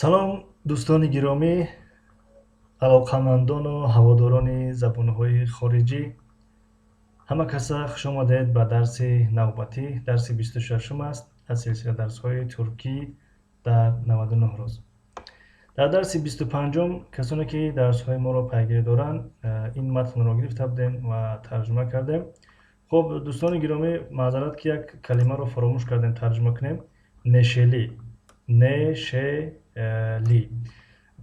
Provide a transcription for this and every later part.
Салом, дӯстони гиромӣ, алоқамандону ҳаводорони забонҳои хориҷӣ. Ҳама каса хуш омадед ба дарси навбатӣ. Дарси 26-ум аст аз силсила дарсҳои туркӣ дар 99 рӯз. Дар дарси 25-ум, касоне ки дарсҳои моро пайгирӣ доранд, ин матнро гирифта будем ва тарҷума кардем. Хуб, дӯстони гиромӣ, маъзарат, ки як калимаро фаромӯш кардем тарҷума кунем. Neşeli, neşeli.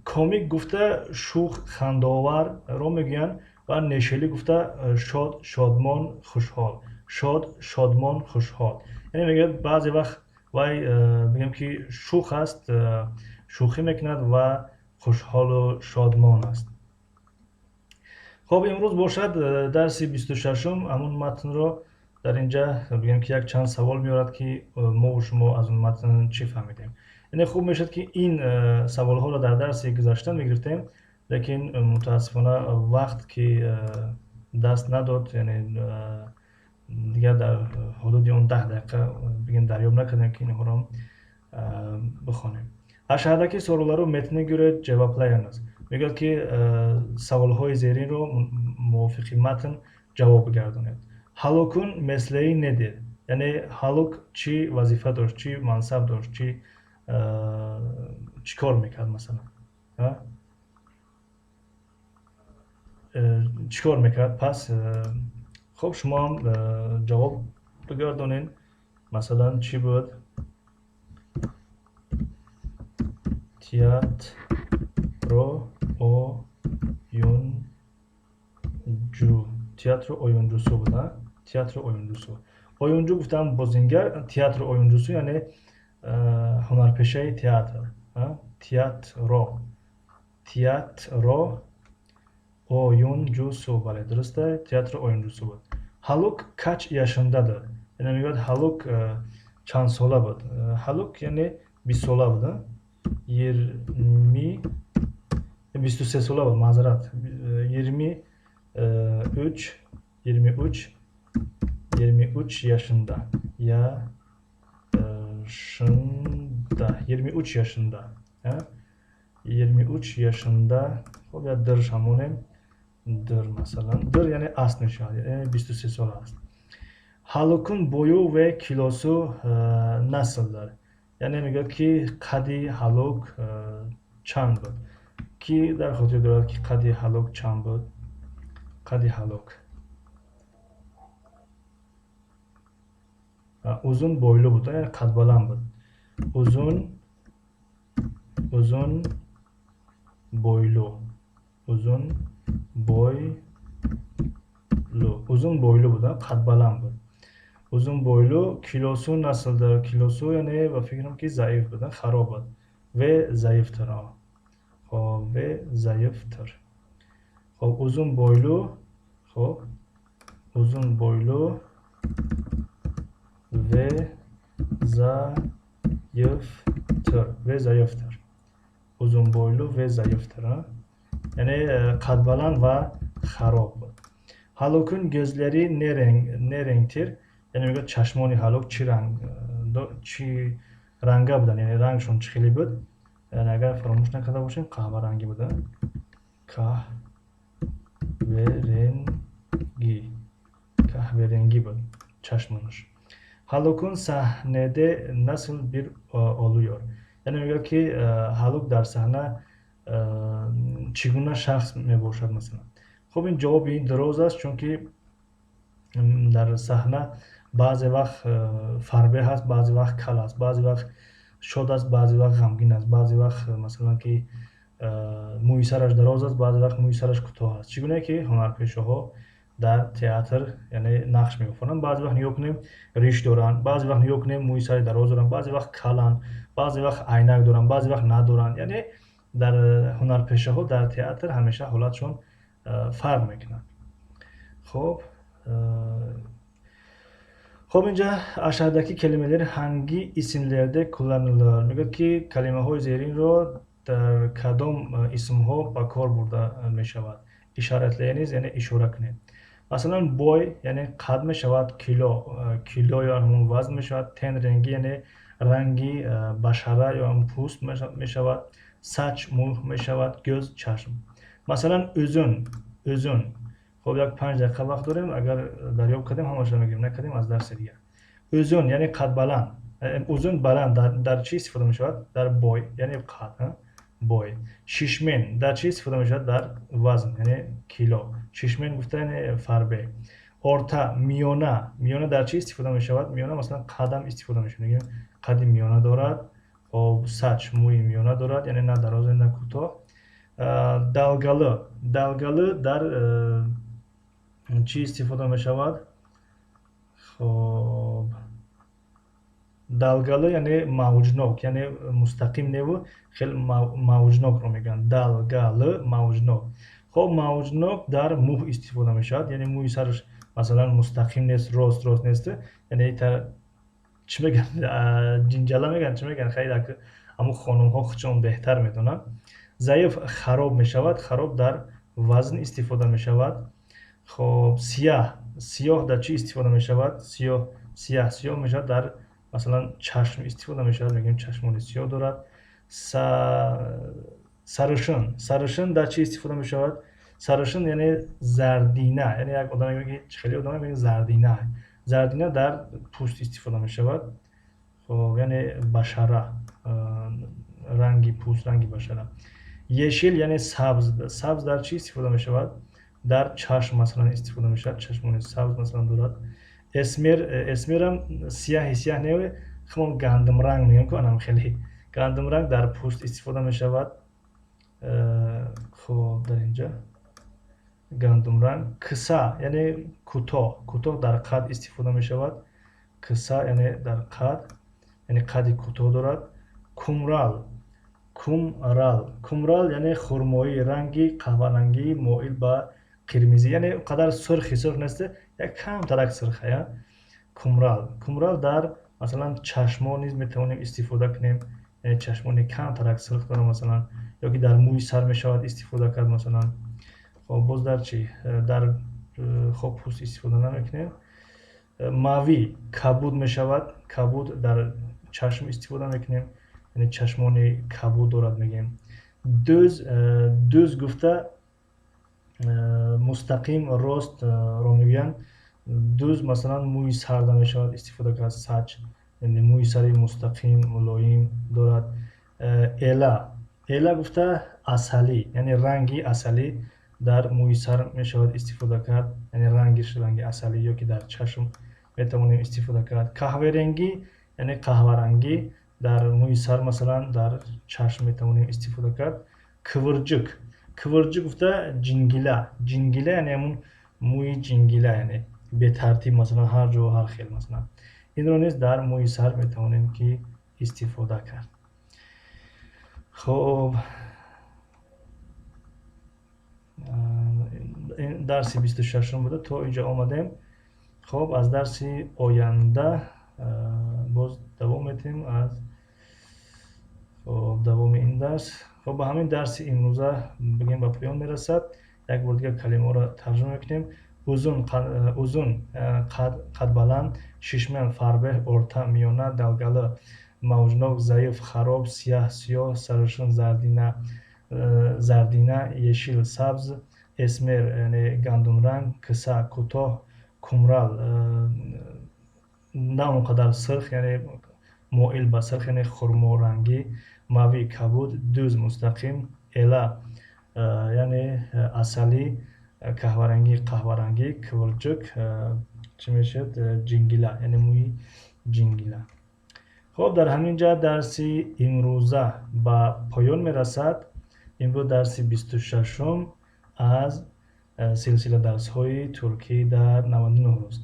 Komik гуфта шӯх, хандаоварро мегӯянд ва neşeli гуфта шод, шодмон, хушҳол, шод, шодмон, хушҳол. Яъне мегӯяд, баъзе вақт вай, мегӯям ки, шӯх аст, шӯхӣ мекунад ва хушҳолу шодмон аст. Хуб, имрӯз бошад дарси 26-ум. Ҳамун матнро дар инҷа, бигӯем ки, як чанд савол меорад, ки мову шумо аз он матн чӣ фаҳмидем. Яъне хуб мешуд, ки ин саволҳоро дар дарси гузашта мегирифтем, лекин мутаассифона вақт ки даст надод, яъне дигар дар ҳудуди он 10 дақиқа, бигем, дарёб накардем, ки инҳоро бихонем. Aşağıdaki soruları metne göre cevaplayınız. Мегӯяд, ки саволҳои зеринро мувофиқи матн ҷавоб бигардонед. Haluk'un mesleği nedir? Яъне Ҳалук чӣ вазифа дошт, чӣ мансаб дошт, чӣ кор мекард, масалан, чӣ кор мекард? Пас хуб, шумоам ҷавоб бигардонед. Масалан, чӣ буд? Tiyatro oyuncu, tiyatro oyuncusu буд. Tiyatro oyuncusu. Oyuncu гуфтам бозингар, tiyatro oyuncusu яъне ҳунарпешаи театр. Tiyatro oyuncusu, бале, дуруста, tiyatro oyuncusu буд. Haluk kaç yaşındadır? Яъне мегӯяд, Ҳалук чанд сола буд? Ҳалук яъне 20 сола буд, yirmi, 23 сола буд, маъзарат, 23, 23, 23 yaşında, yaşında, 23 yaşında, 23 yaşında. Хуб, як dır шамонем, dır, масалан, dır яъне аст мешавад, яъне 23 сола аст. Haluk'un boyu ve kilosu nasıldır? Яъне мегӯяд, ки қадди Ҳалук чанд буд? Ки дар хотир дорад, ки қадди Ҳалук чанд буд? Қадди Ҳалук uzun boylu буд, яъне қадбаланд буд. Uzun, uzun boylu, uzun boylu, uzun boylu буд, қадбаланд буд. Uzun boylu. Kilosu nasıldır? Kilosu яъне ба фикрам, ки заиф буд, хароб буд. Ve zayıftır. Хоб, ve zayıftır. Хоб, uzun boylu, хоб, uzun boylu ve zayıftır, ve zayıftır. Uzun boylu ve zayıftır, яъне қадбаланд ва хароб буд. Haluk'un gözleri ne renktir? Яъне мегӯяд, чашмони Ҳалук чӣ ранг, чӣ ранга буданд, яъне рангшон чӣ хеле буд? Яъне агар фаромӯш накарда бошем, қаҳварангӣ буда. Kahverengi, kahverengi буд чашмонаш. Haluk'un sahnede nasıl bir oluyor? Яъне мегӯяд, ки Ҳалук дар саҳна чӣ гуна шахс мебошад, масалан. Хуб, ин ҷавоби ин дароз аст, чунки дар саҳна баъзе вақт фарбеҳ аст, баъзе вақт кал аст, баъзе вақт шод аст, баъзе вақт ғамгин аст, баъзе вақт, масалан, ки мӯи сараш дароз аст, баъзе вақт мӯи сараш кӯтоҳ аст. Чӣ гуна ки ҳунарпешаҳо дар театр, яъне, нақш меофаранд, баъзе вақт нигоҳ кунем, риш доранд, баъзе вақт нигоҳ кунем, мӯи сари дароз доранд, баъзе вақт каланд, баъзе вақт айнак доранд, баъзе вақт надоранд. Яъне дар ҳунарпешаҳо дар театр ҳамеша ҳолатшон фарқ мекунад. Хуб, инҷа aşağıdaki kelimeler hangi isimlerde kullanılır? Мегӯяд, ки калимаҳои зеринро дар кадом исмҳо ба кор бурда мешавад? İşaretleyiniz, яъне ишора кунед. Масалан, boy яъне қад мешавад, kilo, кило ё ҳамон вазн мешавад, ten rengi яъне ранги башара ё ҳамон пӯст мешавад. Saç мӯ мешавад, гӯз чашм. Масалан, uzun, uzun. Хоб, як 5 дақиқа вақт дорем, агар дарёб кардем, ҳамашро мегирем, накардем, аз дарси дигар. Uzun яъне қадбаланд. Uzun баланд дар чӣ истифода мешавад? Дар boy, яъне қад, boy. Şişman дар чӣ истифода мешавад? Дар вазн, яъне кило. Şişman гуфта, яъне фарбе. Orta, миёна. Миёна дар чӣ истифода мешавад? Миёна, масалан, қадам истифода мешавад. Мегӯем, қади миёна дорад. Хоб, saç мӯи миёна дорад, яъне на дароз, на кӯтоҳ. Dalgalı. Dalgalı дар чӣ истифода мешавад? Хоб, dalgalı яъне мавҷнок, яъне мустақим неву хеле мавҷнокро мегӯянд. Dalgalı, мавҷнок. Хоб, мавҷнок дар мӯ истифода мешавад, яъне мӯи сараш, масалан, мустақим нест, рост рост нест, яъне чӣ мегӯянд, ҷинҷала мегӯянд, чӣ мегӯянд, хайр, ҳамун хонумҳо худшон беҳтар медонанд. Zayıf хароб мешавад, хароб дар вазн истифода мешавад. Хоб, siyah. Сиёҳ дар чӣ истифода мешавад? Сиёҳ, siyah, сиёҳ мешавад, дар, масалан, чашм истифода мешавад, мегӯем, чашмони сиёҳ дорад. Sarışın. Sarışın дар чӣ истифода мешавад? Sarışın яъне зардина, яъне як одам мегӯяд, ки хеле одам мегӯяд зардина. Зардина дар пӯст истифода мешавад. Хоб, яъне башара, ранги пӯст, ранги башара. Yeşil яъне сабз. Сабз дар чӣ истифода мешавад? Дар чашм, масалан, истифода мешавад, чашмони сабз, масалан, дорад. Esmer. Esmer ам сияҳи сияҳ не, хумон гандумранг мегӯям ку, анам хеле гандумранг дар пӯст истифода мешавад. Хоб, дар инҷа гандумранг. Kısa яъне кӯтоҳ. Кӯтоҳ дар қад истифода мешавад. Kısa яъне дар қад, яъне қади кӯтоҳ дорад. Kumral. Kumral. Kumral яъне хурмоӣ, ранги қаҳварангии моил ба қирмизӣ, яъне он қадар сурхи сурх нест, як камтарак сурха. Kumral. Kumral дар, масалан, чашмҳо низ метавонем истифода кунем, яъне чашмони камтарак сурх дорад, масалан, ё ки дар мӯи сар мешавад истифода кард, масалан. Хоб, боз дар чӣ? Дар, хоб, пӯст истифода намекунем. Mavi кабуд мешавад. Кабуд дар чашм истифода мекунем, яъне чашмони кабуд дорад, мегӯем. Düz. Düz гуфта, мустақим, ростро мегӯянд. Düz, масалан, мӯи сарда мешавад истифода кард. Saç, яъне мӯи сари мустақим, мулоим дорад. Ela. Ela гуфта, асалӣ, яъне ранги асалӣ дар мӯи сар мешавад истифода кард, яъне рангиш ранги асалӣ, ё ки дар чашм метавонем истифода кард. Kahverengi яъне қаҳварангӣ дар мӯи сар, масалан, дар чашм метавонем истифода кард. Kıvırcık. Kıvırcık гуфта, ҷингила. Ҷингила яъне ҳамун мӯи ҷингила, яъне бетартиб, масалан, ҳар ҷо ҳар хел, масалан, инро низ дар мӯи сар метавонем ки истифода кард. Хоб, дарси 26-ум буда, то инҷо омадем. Хоб, аз дарси оянда боз давом медиҳем аз, хоб, давоми ин дарс. Хоб, ба ҳамин дарси имрӯза бигем ба поён мерасад. Як бор дигар калимаҳоро тарҷума мекунем. Uzun, uzun қадбаланд, şişman фарбеҳ, orta миёна, dalgalı мавҷнок, zayıf хароб, siyah сиёҳ, sarışın зардина, зардина, yeşil сабз, esmer яъне гандумранг, kısa кӯтоҳ, kumral на он қадар сурх, яъне моил ба сурх, яъне хурморангӣ, mavi кабуд, düz мустақим, ela яъне асалӣ, kahverengi қаҳварангӣ, kıvırcık чӣ мешавад? Ҷингила, яъне мӯи ҷингила. Хоб, дар ҳамин ҷа дарси имрӯза ба поён мерасад. Ин буд дарси 26-ум аз силсила дарсҳои туркӣ дар 99 рӯз.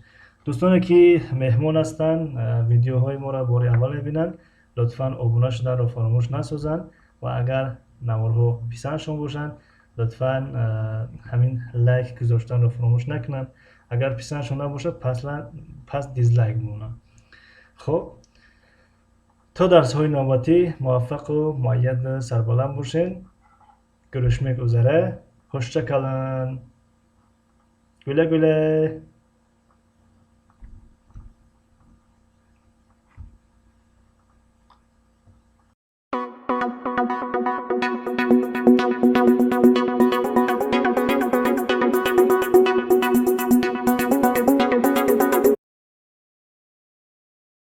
Дӯстоне ки меҳмон ҳастанд, видеоҳои моро бори аввал мебинанд, лутфан обуна шуданро фаромӯш насозанд ва агар наворҳо писандшон бошанд, лутфан ҳамин лайк гузоштанро фаромӯш накунанд. Агар писандшон набошад, пас дизлайк монанд. Хоб, то дарсҳои навбатӣ муваффақу муайяду сарбаланд бошед. Görüşmek üzere. Hoşça kalın. Güle güle.